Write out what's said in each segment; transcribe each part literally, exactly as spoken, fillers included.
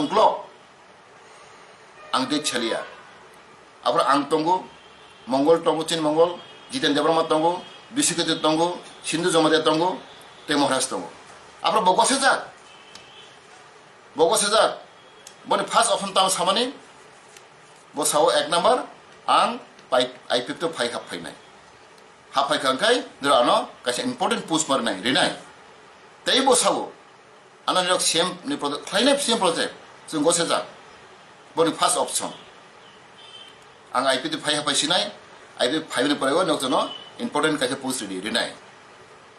uklok. Ang date saliya. Aphuru ang tongo, Mongol tongo, Chin Mongol, Jiten Debbarma tongo, Biswaketi tongo, Sindhu Jamatia tongo, tei Maharaj tongo. Aphuru bo gosejak. Bo gosejak. Boni first option tamo samani, bo sao ek number, ang pai, I P F T phai hap phainai. Hap phai kha hwnkhe, dero ano kaisa important post ma rinai, rinai. Tei bo sao, ano nirok C M ni project, khlainai C M project, chwng gosejak. Boni first option. Ang I P T phai hapai sinai, I P T phaibini pore o nokjono important kaisa post ridi, rinai.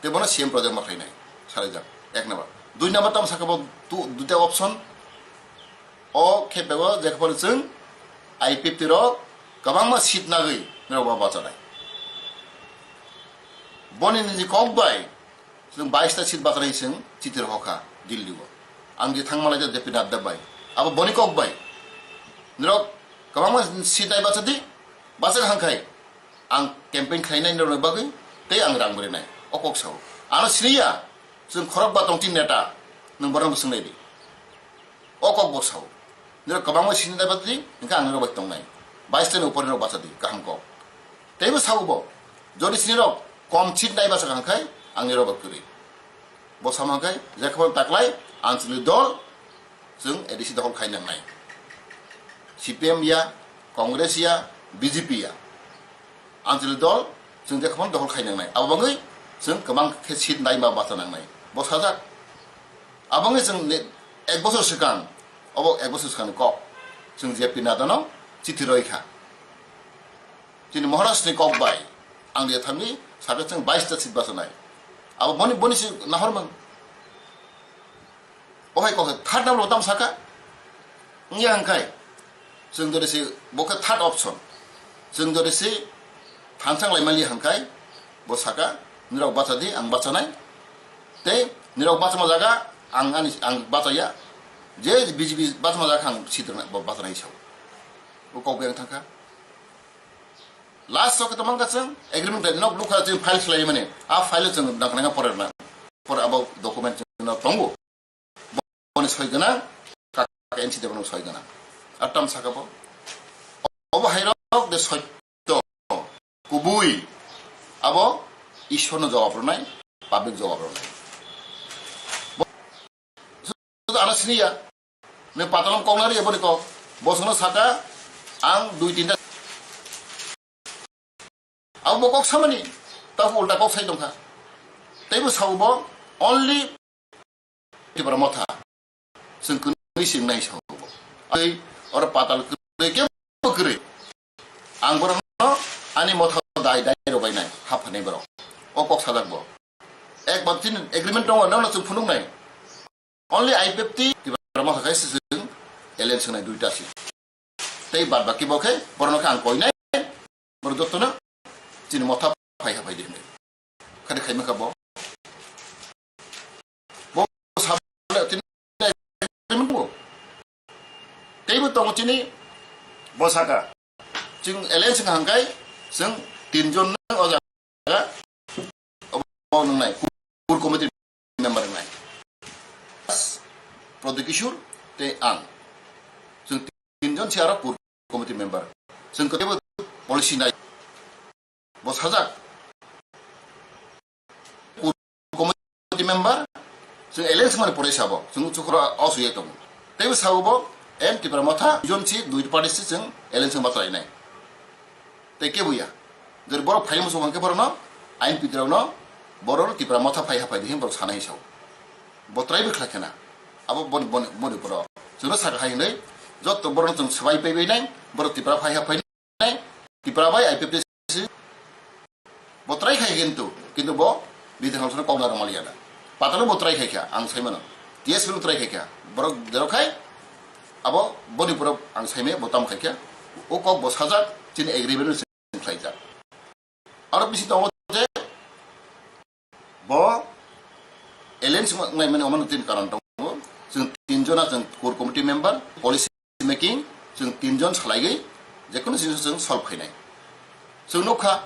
Tei bono C M project ma khlainai, salaijak, ek number. Dui number tamo sakha bo tu, duita option. O khe bego je khe phano chwng I P F T rok kwbangma seat nagwi norok bo bachanai. Boni niji kok bai chwng bais ta seat bachanai chwng chiti rok hokha Delhi o. Ang je thangma lai J P Nadda bai. Abo boni kok bai. Norok kwbangma seat nai bachadi, bachak hangkhai ang campaign khlainai norokni bagwi tei ang rang bwrwi nai. O kok sao. Ano siniya, chwng khorok ba tongti neta, nwng borokno swngnaidi. O kok bo sao. Nirok kwbangma sini dai bachadi, hingkhe ang nirok bai tongnai. Bais tani upor nirok bachadi, kaham kok. Teibo sao bo, jodi sinirok kom seat nai bachak hangkhai, ang nirok bai kwrwi. Bo sama hangkhai, jekhobor taklai, Anchali dol, chwng A D C dokhol khai nangnai. C P M ya, Congress ya, B J P ya. Anchali dol, chwng jekhobor dokhol khai nangnai. Abo bagwi chwng kwbang khe seat nai ma bacha nangnai. Bo sajak. Abo wngwi chwng ni ek bosor swkang, obo ek bosor swkangni kok, chwng J P Nadano chithi roi kha. Chini Maharashtrani kok bai ang je thangwi sakha chwng bais ta seat bachanai. Abo boni, boni si nahormang. O hai kok third number bo tamo saka? Wngya hwnkhai, chwng jodi se bo khe third option. Chwng jodi se thansang lai mali hwnkhai, bo saka, "Nirok bacha di, ang bachanai." Tei nirok bachama jaga, ang ani, ang bachaya. Je B J P bachama jaga ang sitrwna bo bachanai sao. Bo kok yang thangkha. Last o khe tongmang kha chwng agreement khlai nok lukha chwng file khlai mani. A file o chwng nang nang pore na. Pore abo document chwng no tongo. Boni soi gwnang, kaka N C Debbarma soi gwnang. Ar tam saka bo. Obo hairok de sotto, kubui. Abo Ishwarno jawab rwnai, public jawab rwnai. Bo, sudu ano siniya, ne patalom kok nari abo ni kok. Bo sono saka, ang dui tinta. Abo bo kok samani, tabo ulta kok sai tongkha. Teibo sao bo, only Tipra Motha. Chwng kwnwi sing nai sao bo. Ai, oro patal kwrwi, kebo kwrwi. Ang borokno ani motha dai dai rw bainai, haphanai borok. O kok sajak bo. Ek bab chini agreement tongo, nono chwng phunuknai. Only I P F T, Tipra Motha khai se chwng alliance nai duita si. Tei bad baki bo khe, borokno khe ang koinai, borok jotono chini motha phai ha phai di hwnwi. Khadi khaima kha bo. Bo sabo le chini agreement bo. Teibo tongo chini bo saka. Chwng alliance wngkha hwnkhai chwng tinjon no o jaga o nwngnai core committee member wngnai. Pradyot Kishore tei ang. Chwng tinjon se aro core committee member. Chwng kwtaibo policy nai. Bo sajak. Core committee member, chwng alliance mani pore sabo, chwng chukhro o suye tongo. Teibo sabo bo, M Tipra Motha, jon si dui party si chwng alliance ma trai nai. Tei kebo ya. Jori borok phai muchung hwnkhe borokno, I N P T rokno, borok Tipra Motha phai ha phai di hin borok sanai sao. Bo trai bwkhlai khena. Abo boni, boni, boni borok. Chwngno saka hai hinwi, jotto borokno chwng swbai paibai nai, borok Tipra phai ha phai Tipra bai I P F T si bo try khai kintu, kintu bo Bidhan House no kokna rwmaliya da. Patalo bo try khai kha, ang sai mano. T S P no try khai kha. Borok derok khai, abo boni borok ang sai me bo tam khai kha. O kok bo sajak, chini agreement no khlaijak. Aro bisi tongo je bo alliance wngnai mani omo tin karon tongo. Chwng tin jona chwng core committee member, policy making, chwng tin jon salaiwi jekono jinis chwng solve khainai. Chwng nukha,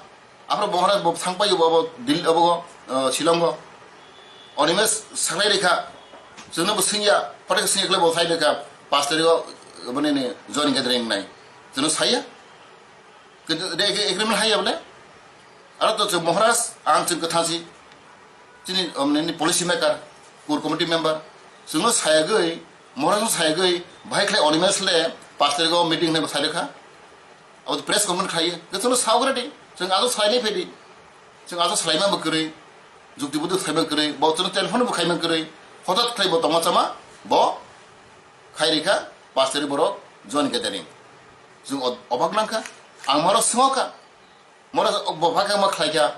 aphro bo hwnai bo thangpai bo, bo Delhi, bo, uh, Shillong o. Animesh sanai rikha, chwngno bo swngya, phatai swngya khlai bo sai rikha. Pash tarikh o, boni ni join gathering nai. Chwngno saya. Kete, de, agreement haiya bole. Aro to chwng Maharaj, ang chwng kwthang si. Chini, um, ni policy maker, core committee member. Chwngno sayagwi, Maharaj no sayagwi, bahai khlai Animesh le pash tarikh o meeting hinwi bo sai rwkha. Abo to press conference khlaiwi. Khe chwngno saogradi. Chwng ajo salai nai phaidi. Chwng ajo salai ma bo kwrwi. Jukti buduk khai ma kwrwi. Bo chwngno telephone bo khai ma kwrwi. Hothat khlai bo tongma chama. Bo khai rikha. Pash tarikh borok join gathering. Chwng o-, obak nangkha. Ang maro swngo kha. Moro bo phakhe ma khlai kha,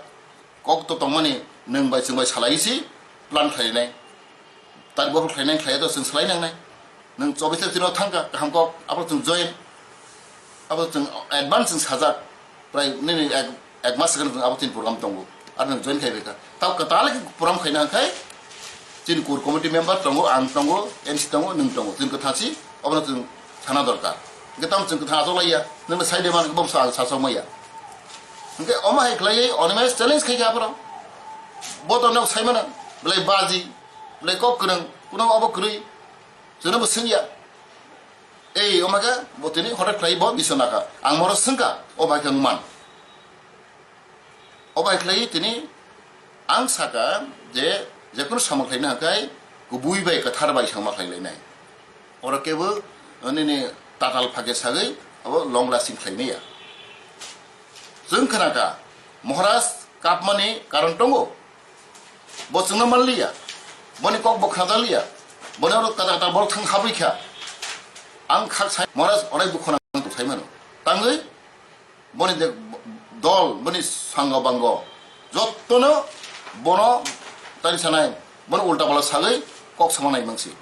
kok to tongmani nwng bai chwng bai salai si plan khlainai. Tar bo khlainai khlai to chwng salai nangnai. Nwng chobis tarik tino thangkha, kaham kok, abo chwng join, abo chwng advance chwng sajak, prai nini ek, ek mas second abo tin program tongo, ar nwng join khai beka. Tao kwtal program khaina khai, Chini core committee member tongo, ang tongo, M C tongo, nwng tongo. Chini kwthang si, obono chwng sana dorkar. Hwnkhe tamo chwng kwthang achuk laiya, nwngno sai de man, bo sa, sa, sa maya. Hwnkhe omo hai khlaiwi Animesh challenge khai kha aphano. Bo to nok sai mano, belai baji, belai kok kwrwng, kuno obo kwrwi, chwngno bo swngya. Ei, omo khe bo tini hothai khlai bo bisa nakha. Ang moro swngkha, omo hai khe wng man. O bai khlai tini ang saka je, jekunu samung khlaina hwnkhe kubui bai kwthar bai samung khlai lainai. Oro kebo nini tatal phage sagwi abo long lasting khlai maya. Chwng khna kha, Maharaj kapmani karon tongo. Bo chwngno manliya. Boni kok bo khna liya. Boni oro kwtal kwtal borok thang habwi kha. Ang khak sai Maharaj onek dukho nang tong sai mano. Tangwi boni je dol, boni sango bango, jottono bono tari sanai, bono ulta pala sagwi kok sama nai mangsi.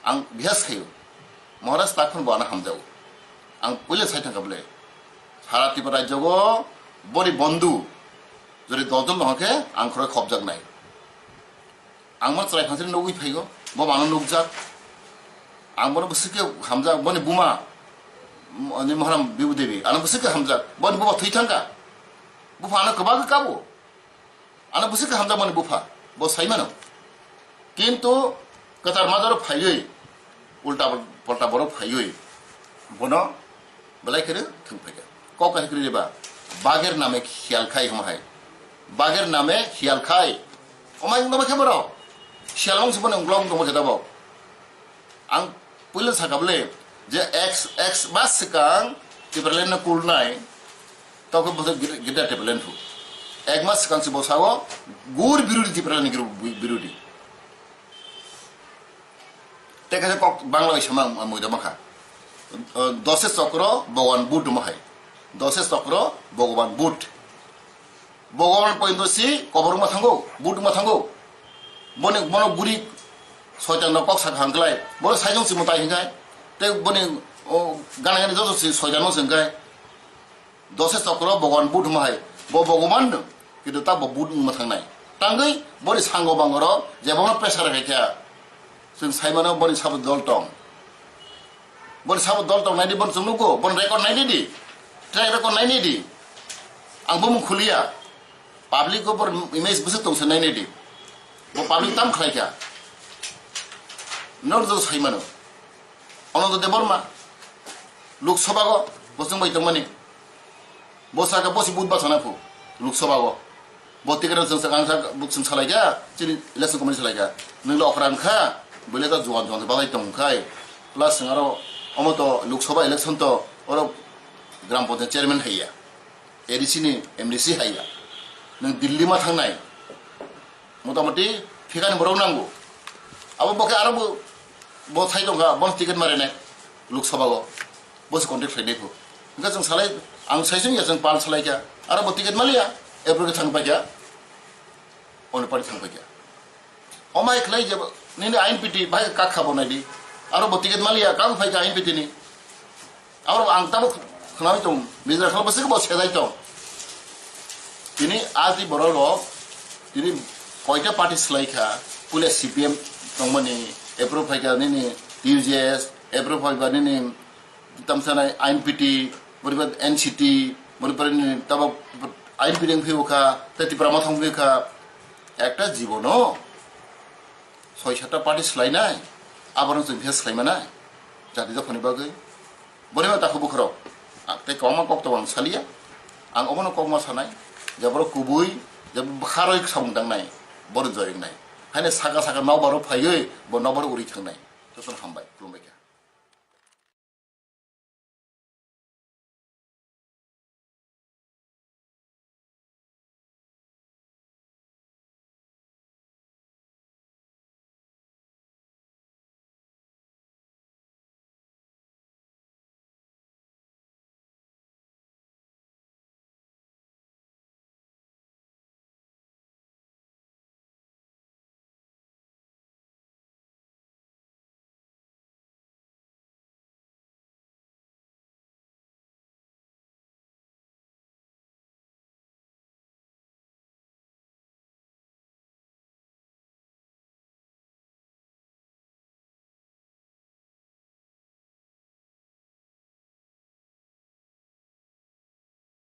Ang bihas khayo, Maharaj takhon bo ano hamjao. Ang puila sai thangkha bole, sara Tripura rajyogo boni bondhu jodi dojon no hwnkhe ang khoroi khobjak nai. Ang ma chwrai phansiri nugwi phaigo, bo mano nukjak. Ang bono bwswk khe hamjak, boni buma, m-, ni Mohram Bibu Devi, ano bwswk khe hamjak, boni buma thwi thangkha. Bupha ano kwbangkhe kabo. Ano bwswk khe hamjak boni bupha, bo sai mano. Kintu kwthar majaro phaiwi, ulta pol-, polta borok phaiwi, bono belai khe thwng phaikha. Kok kaisa kwrwi ba, bagher name khiyal khai hwnma hai. Bagher name khiyal khai. Omai wng tongma khe borok. Khiyal wng se bono wng glong tongma khe tabok. Ang puila sakha bole je ex, ex bas swkang Tipraland no kulnai. Tokhe bo Greater Tipraland phu. Ek mas swkang se bo sao gur birudi Tipraland ni birudi. Tei kaisa kok Bangla bai sama ang muida makha. Dose chokro Bhagwan Buddha mahai. Dose chokro Bhagwan Buddha. Bhagwan poindo si kobor ma thango, Buddha ma thango. Boni, bono guri soitan no kok sak hangklai. Bono saijong si mutai hingkai. Tei boni, o, gana gani joto si soitan no sengkai. Dose chokro Bhagwan Buddha mahai, bo Bhagwan no, kintu ta bo Buddha wngma thangnai. Tangwi boni sango bangoro je bono pressure hai kha. Chwng sai mano boni sabo dol tong. Boni sabo dol tong naidi, boni chwng nugo, boni record naidi di. Track record naidi di. Ang bumung khuliya. Public o bor image bwswk tong se naidi di. Bo public tam khlai kha. Nor do sai mano. Ananda Debbarma, Lok Sabha o bo chwng bai tongmani. Bo saka bo si but bachana phu, Lok Sabha o. Bo ticket rok chwng saka ang sak, bo chwng salai kha, chini election committee salai kha. Nwng le okra wng kha, bo le ta juan juan balai tong khai. Plus chwng aro omo to Lok Sabha election to oro Gram Panchayat chairman hai ya. A D C ni M D C hai ya. Nwng Delhi ma thangnai. Motamoti phikani borok nango. Abo bo khe aro bo, bo thai tongkha, bono ticket marinai Lok Sabha o. Bo se contact khlainai phu. Hingkhe chwng salai, ang saisung ya chwng pal salai kha. Aro bo ticket maliya, April khe thang paikha. Ono party thang paikha. Omai khlai je nini I N P T bai kak kha bo naidi. Aro bo ticket maliya, kang phaikha I N P T ni. Abo ang tabuk khnawi tong, bijra khna bwswk bo sejai tong. Tini a di borok rok, tini koita party slai kha, puila C P M tongmani, approve phaikha nini T U J S, approve phaikha nini tamsanai I N P T, boriba N C T, boriba nini tabuk I N P T wngphi kha, tei Tipra Motha wngphi kha, ekta jibono soi satta party swlainai, aborok chwng khe swlaimanai. jati dophani bagwi. Boni ma takhu bukhurok, ah, tei kwbangma kok tongo ang saliya. Ang obono kokma sanai, je borok kubui, je bwkharoi samung tangnai, borok joyoknai. Haino saka saka nokbar phaiwi bo nokbar uri thangnai. Jotono hambai, khulumbai kha.